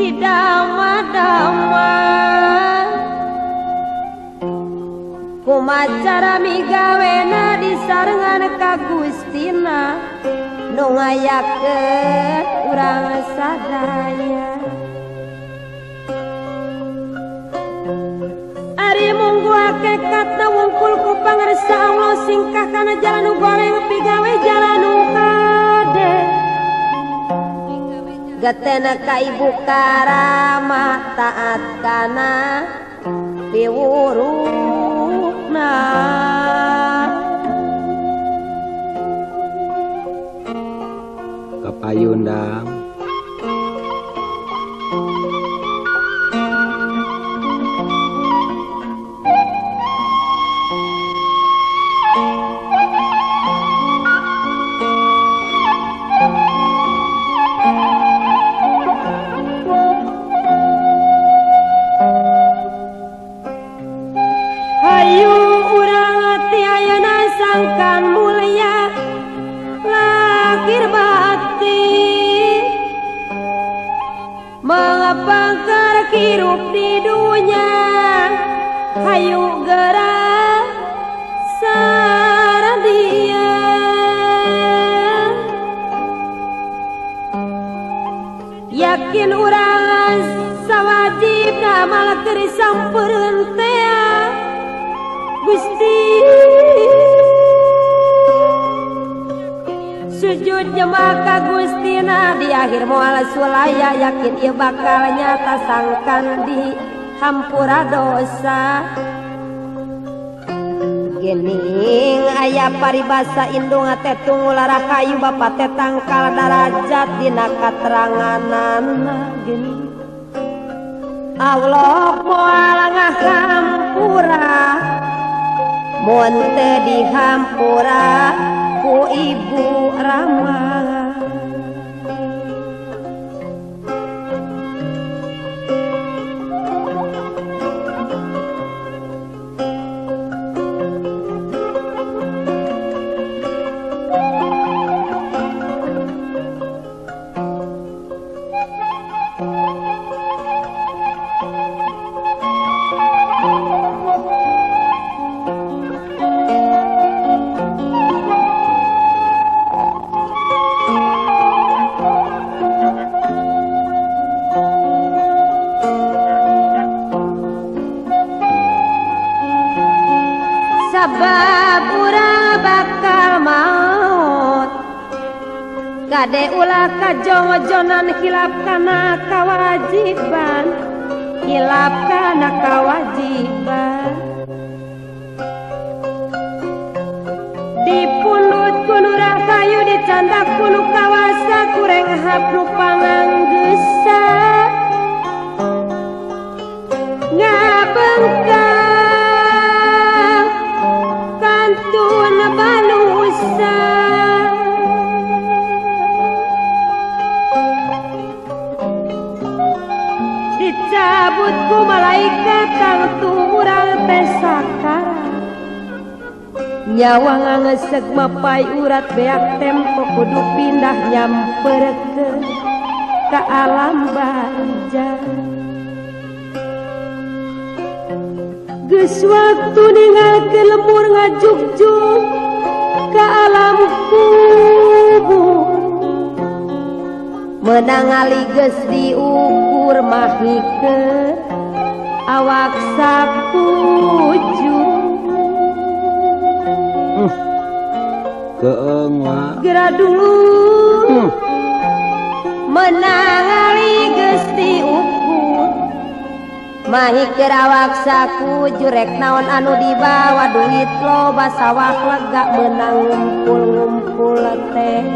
Didama-dama kumacara migawena disarengan ka Gustina nu ngayakeun urang sadaya. Ari munggu hakikatna wungkul ku pangersa Allah singkah kana jalan nu goreng pigawe jalan nu kade. Getena ka ibu karama taat kana piwurukna. Kapayundang sangkan mulia lahir batin, mengapangkar hirup di dunia, hayu gerak saradia. Yakin urang sawajib ngamal keur sampeurun tea Gusti. Sujud jemaah ka Gustina di akhir moal sulaya, yakin ieu bakal nyata sangkan di hampura dosa. Gening aya paribasa indung teh tunggu larah kayu bapa teh tangkal darajat dina kateranganana. Gening Allah moal ngahampura mun teu dihampura ku Ibu Rama. Sabab urang bakal maut, kade ulah kajong-jonan hilap kana kawajiban, hilap kana kawajiban. Dipundut ku nu rahayu dicandak ku nu kawasa kureng hapnu panganggeusa ngabengkang kantun balusa. Dicabut ku malaikat tangtu urang teh sakara, nyawa ngangesek mapai urat beak tempo kudu pindah nyamperkeun ka alam barzah. Geus waktu ninggalkeun lemur ngajugjug ka alam kubur, meunang ali geus diukur mahikeun awak sakuju. Keeng wa geura dulu meunang ali geus diukur mahikeun awak sakuju. Rek naon anu dibawa duit loba sawah lega meunang ngumpul-ngumpul teh.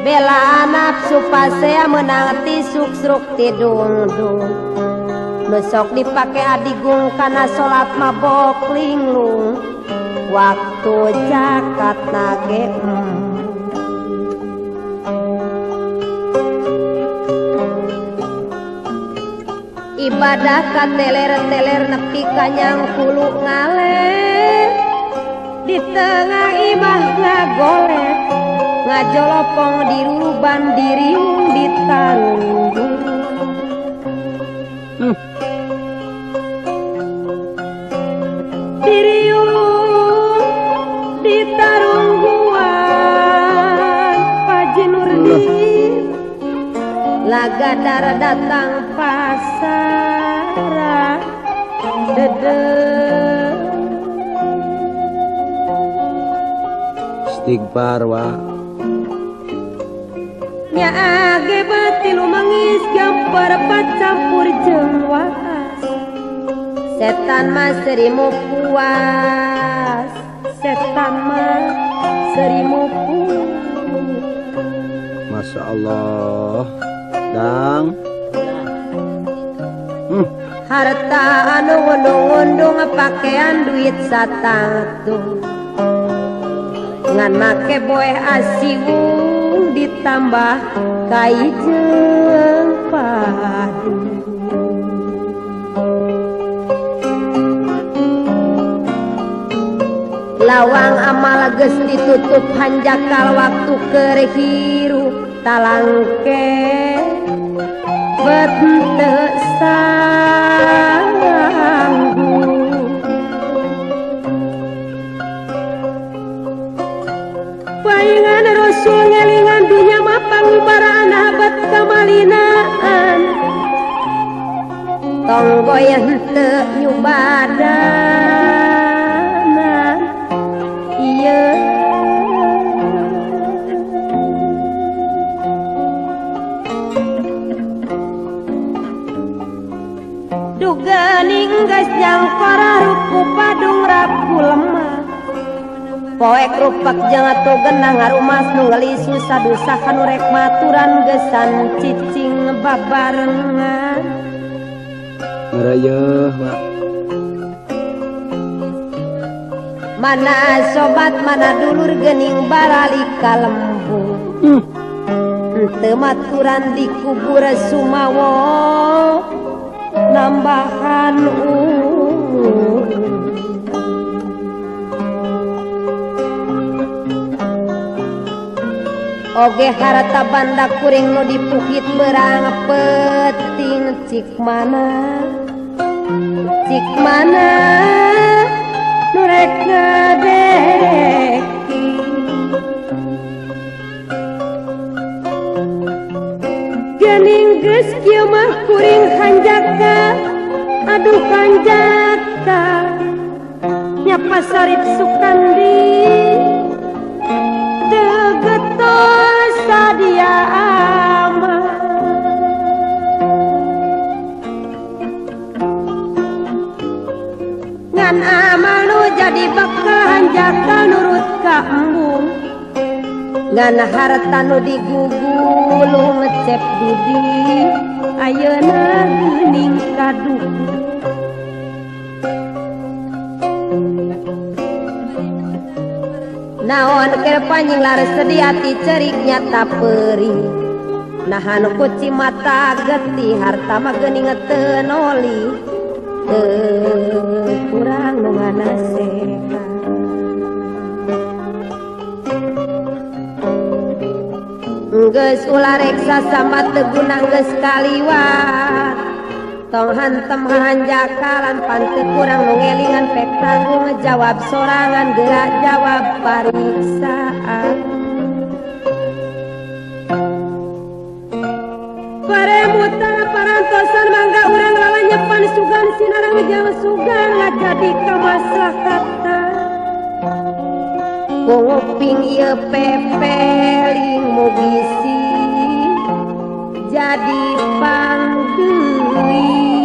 Bela nafsu pasea meunang tisuk sruk tidungdung, nu sok dipake adigung kana salat mabok linglung, waktu zakat nage. Ibadah ka teler-teler nepi ka nyangkulu ngaler, di tengah imah ngagol Ngajolopong diruban diriung ditanggung. Diriung ditarungguan Pak Nurdin. Lagadar datang pasara dede. Istighfar wa. Nya age batilu mangis gambar campur jeung waas. Setan mah serimu puas, setan mah serimu puas. Masya Allah, dang. Harta anu ngundung-ngundung pakaian duit satangtung. Ngan make boeh asiwung ditambah kai jeung padu. Lawang amal geus ditutup hanjakal waktu keur hirup talangke bet teu sanggup. Paingan Rasul ngelingan dunya mah pangubaraan habat kamalinaan. Tong goyah teu nyubadanan ieu. Duga ninggas jangkara ruku padung rapu lemah. Poek rupak jeung atuh genah ngarumas nu ngeli susah dusa kanu rek maturan gesan cicing babarengan. Ngarayeuh, Pak. Mana sobat mana dulur geuning baralik ka lembur. Teu maturan dikubur sumawo nambahan umur. Oge harta banda kuring nu dipukit berang peting cik mana nu rek ngadereki. Geuning geus kieu mah kuring hanjaka, aduh hanjaka nyapa Sarip Sukandi degetol sadia amat. Ngan amal nu jadi bekal hanjakal nurut ka embung. Ngan harta nu digugulung cep dudi ayeuna geuning kaduh. Naon keur panjing lares sedih ati cerik nyata perih. Nahan kuci mata getih harta mah geuning teu noli. Teu kurang nu nganasehat. Geus ulah reksa sama teu guna geus kaliwat. Tong hantem hanjakalan panteu kurang nu ngelingan pek tanggung jawab sorangan gerak jawab pariksaan. Paremutan parantosan mangga urang lalanyepan sugan sinarang jang sugan ngajadi kamaslahatan. Nguping ieu pepeling mugi sih jadi pangdeui.